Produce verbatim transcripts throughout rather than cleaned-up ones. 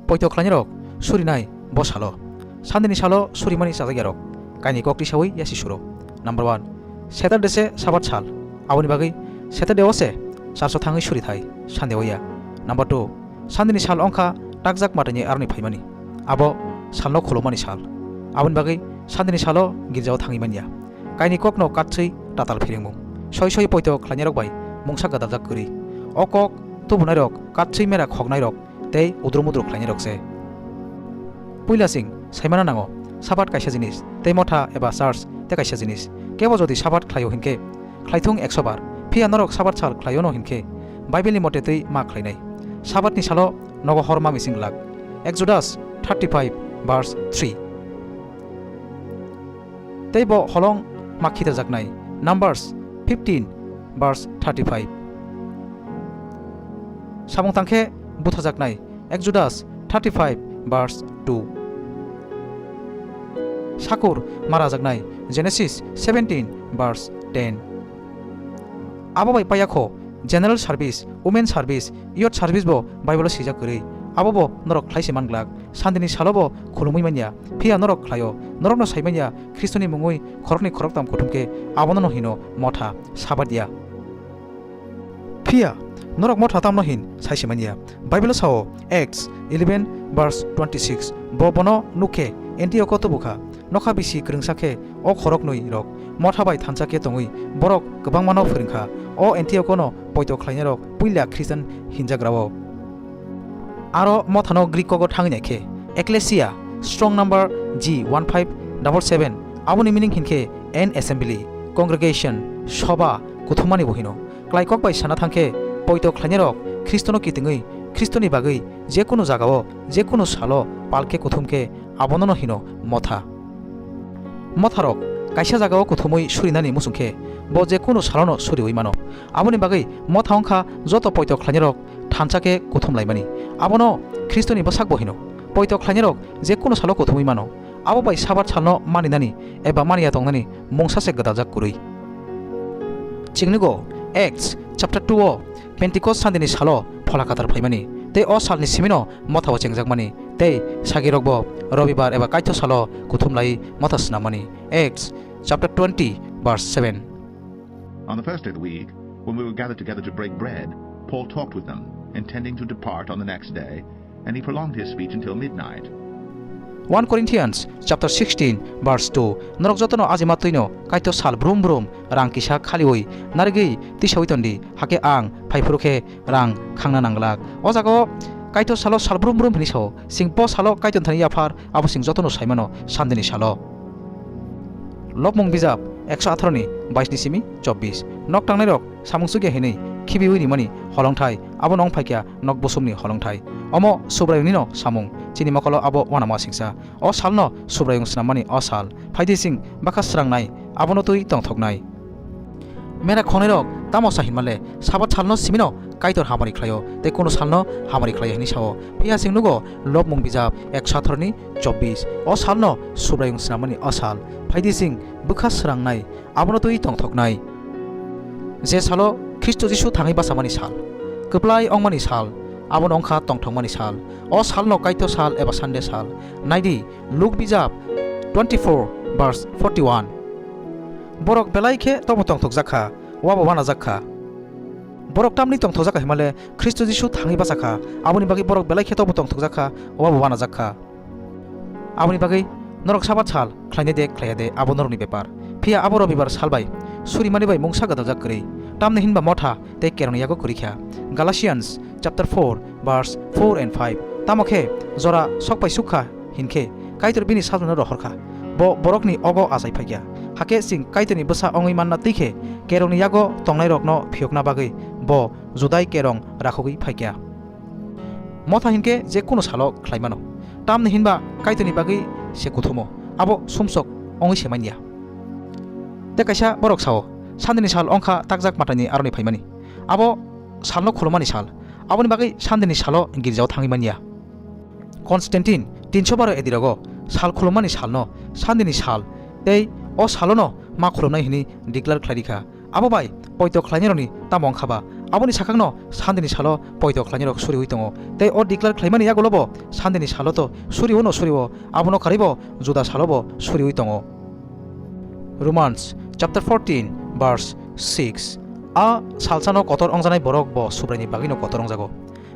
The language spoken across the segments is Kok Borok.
Poito khlainairok surinai bo salo. Sandini salo surimani chajakya rok. Kaini kok tisawi yasi suro. Number one, Saturday se Sabat sal. Aboni bagwi Saturday o se church o thangwi suri thai, Sunday o ya. Number two, Sandini sal ongkha takjak matani aroni phaimani. Abo salno khulumani sal. Aboni bagwi Sandini salo girja o thangwi manya. Kaini kokno katswi tatal phiringmung. Soi soi poito khlainairok bai mungsa gadaljak kwrwi. O kok tubunairok katswi mera khoknairok tei udru mudru khlainairok se. Puila chwng saimana nango, Sabat kaisa jinis, tei motha eba church tei kaisa jinis. Kebo jodi Sabat khlaio hinkhe, khlaithung ekso bar, phiya norok Sabat sal khlaiono hinkhe, Bible ni mote twi ma khlainai. Sabat ni salo nogo hor ma mising glak. Exodus thirty-five verse three. Tei bo holong ma khitajaknai, Numbers fifteen verse thirty-five. Samung tangkhe buthajaknai, Exodus thirty-five verse two. Sakur marajaknai, Genesis seventeen verse ten. Abo bai payakho, general service, women service, youth service bo Bible o swijak kwrwi. Abo bo norok khlai se man glak. Sandini salo bo khulumwi manya, phiya norok khlaio, norokno sai manya, Khristoni mungwi khoroknwi khoroktham kuthum khe abono no hino motha, Sabat ya. Phiya norok motha tamno hin sai se manya. Bible o sao, Acts eleven verse twenty-six, bo bono nuk khe Antioch o tubu kha. Nokha bisi kwrwngsa khe o khoroknwi rok motha bai thansa khe tongwi borok kwbangmano phwrwng kha. O Antioch o no poito khlainairok puila Christian hinjagrao. Aro mothano Greek kogo thangwi nai khe Ecclesia, strong number G one five double seven, aboni meaning hinkhe an assembly, congregation, soba, kuthumani bo hino. Klai kok bai sana thangkhe, poito khlainairok Khristono kitingwi, Khristoni bagwi jekunu jagao, jekunu salo palkhe kuthumkhe abonono hino motha. Motharok kaisa jagao kuthumwi surinani muchungkhe, bo jekunu salono suriwi mano. Aboni bagwi motha wngkha joto poito khlainairok thansa khe kuthum laimani. Abono Khristoni bwsakbo hino. Poito khlainairok jekunu salo kuthumwi mano. Abo bai Sabat salno maninani eba maniya tongnani mungsa se gwdaljak kwrwi. Chwng nugo, Acts chapter two o Pentecost Sandini salo Phola Kwthar phaimani, tei o salni simino mothao chengjakmani, tei sagirokbo Robibar eba Kaitho salo kuthum lai motha snammani. Acts chapter twenty verse seven. On the first day of the week, when we were gathered together to break bread, Paul talked with them, intending to depart on the next day, and he prolonged his speech until midnight. One Corinthians chapter sixteen verse two. Norok jotono ajima twino Kaitho sal brum brum rang kisa khaliwi narigwi tisawi tondi, hakhe ang phaiphuru khe rang khangna nanglak. O jagao Kaitho salo sal brum brum hini sao, chwng bo salo Kaitor thani yaphar, abo chwng jotono saimano Sandini salo. Lobmung bijap ekso atharo ni bais ni simi chobbish. Nok tangnairok samung chukya hinwi khibiwi rimani holongthai, abo nong phaikya nok busumni holongthai. Omo Subraiyungni no samung, chini mokolo abo uanama singsa. O salno Subraiyung snammani o sal. Phaidi chwng bwkha srangnai, abono twi tongthoknai. Mera khongnirok tamo sa hinmale, Sabat salno simino Kaitor hamari khlaio, tei kunu salno hamari khlaio hini sao. Phiya chwng nugo Lobmung bijap ekso atharo ni chobbish. O salno Subraiyung snammani o sal. Phaidi chwng bwkha srangnai, abono twi tongthoknai. Je salo Khristo Jisu thangwi bachamani sal, kwplai ongmani sal, abono wngkha tongthokmani sal. O salno Kaitho sal eba Sunday sal. Naidi, Luk bijap twenty-four verse forty-one. Borok belai khe tobo tongthokjak kha, wabo wanajak kha. Borok tamni tongthokjak kha himale Khristo Jisu thangwi bachakha, aboni bagwi borok belai khe tobo tongthokjak kha, wabo wanajak kha. Aboni bagwi norok Sabat sal khlainai de khlaiya de, abo norokni bepar. Phiya abo Robibar sal bai surimani bai mungsa gwdaljak kwrwi, tamni hinba motha tei kerongni yago kwrwi kha. Galatians chapter four verse four and five. Tamo khe jora sok bai suk kha hinkhe Kaitor bini sajlano rohor kha. Bo borokni ogo achai phaikya. Hakhe chwng Kaitorni bwsa wngwi manna twi khe kerongni yago tongnairokno phiyokna bagwi bo Judai kerong rakhogwi phaikya. Motha hinkhe je kunu salo khlai mano. Tamni hinba Kaitorni bagwi se kuthumo. Abo sumsok wngwi se manya. Tei kaisa borok sao, Sandini sal wngkha takjak matani aroni phaimani. Abo salno khulumani sal. Aboni bagwi Sandini salo girjao thangwi manya. Constantine tinso baro A D rogo sal khulummani salno Sandini sal tei o salono ma khulumnai hwnwi declare khlai rikha. Abo bai poito khlainairokni tamo wngkha ba, Aboni sakhakno Sandini salo poito khlainai rok suriwi tongo. Tei o declare khlaimani yagulo bo Sandini salo to suriwo no suriwo, abono karwi bo Juda salo bo suriwi tongo. Romans chapter fourteen verse six. A salsano kotor ongjanai borok bo Subraini bagwino kotor ongjago.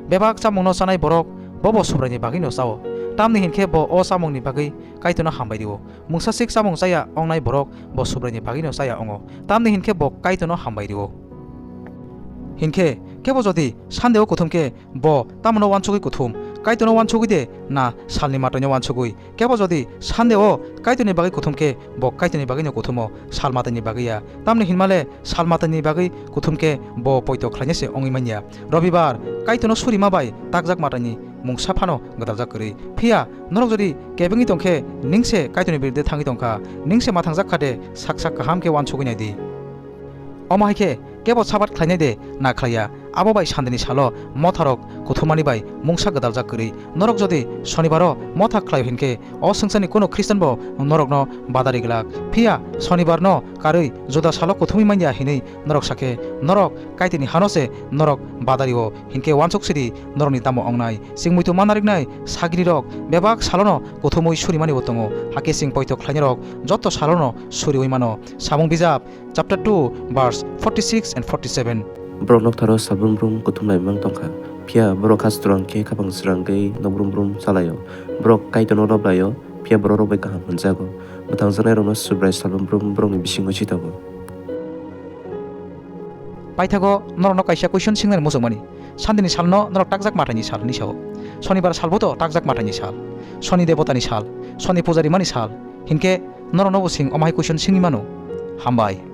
Bebak chamungno chanai borok bo bo Subraini bagwino chao. Tamni hinkhe bo o chamungni bagwi Kaitorno hambai rio. Mungsa sik chamung chaya ongnai borok bo Subraini bagwino chaya ongo. Tamni hinkhe bo Kaitorno hambai rio. Hinkhe kebo jodi Sandeo kuthum khe bo tamno wansugwi kuthum, Kaitorno wansugwi de na salni matoino wansugwi? Kebo jodi Sandeo Kaitorni bagwi kuthum khe bo Kaitorni bagwino kuthumo, sal mataini bagwi ya. Tamni hinmale sal mataini bagwi kuthum khe bo poito khlainai se ongwi manya. Robibar Kaitorno surima bai takjak mataini mungsa phano gwdaljak kwrwi. Phiya norok jodi kebengwi tongkhe, ning se Kaitorni birude thangwi tongkha, ning se mathangjak kha de, sak sak kaham khe wansugwi nai di. Omo hai khe kebo Sabat khlainai de na khlaiya, abo bai Sandini salo motharok kuthumani bai mungsa gwdaljak kwrwi. Norok jodi Sonibaro motha khlaio hinkhe, o swngcharni kuno Khristian bo norokno badari glak. Phiya Sonibarno karwi Juda salo kuthumwi manya hinwi norok sakhe, norok Kaitorni hano se norok badario, hinkhe wansuk sidi norokni tamo ongnai? Chwng muitu manariknai sagrirok bebak salono kuthumwi surimani bo tongo, hakhe chwng poito khlainairok jotto salono suriwi mano. Samung bijap chapter two verse forty-six and forty-seven. Borok noktharo salbrum brum kuthum laimang tongkha, phiya borok khas turang khe khapang srangwi nokbrum brum chalaio. Borok Kaitorno lob laio, phiya borok rok bai kaham hwnjago. Mwthangjaknairokno Subrai salbrum brum borokni bisingo sitogo. Paithago norokno kaisa question swngnani muchungmani. Sandini salno norok takjak mataini sal hinwi sao. Sonibar salbo to takjak mataini sal, Soni debotani sal, Soni puja rimani sal. Hinkhe norokno bo swng omo hai question swngwi mano. Hambai.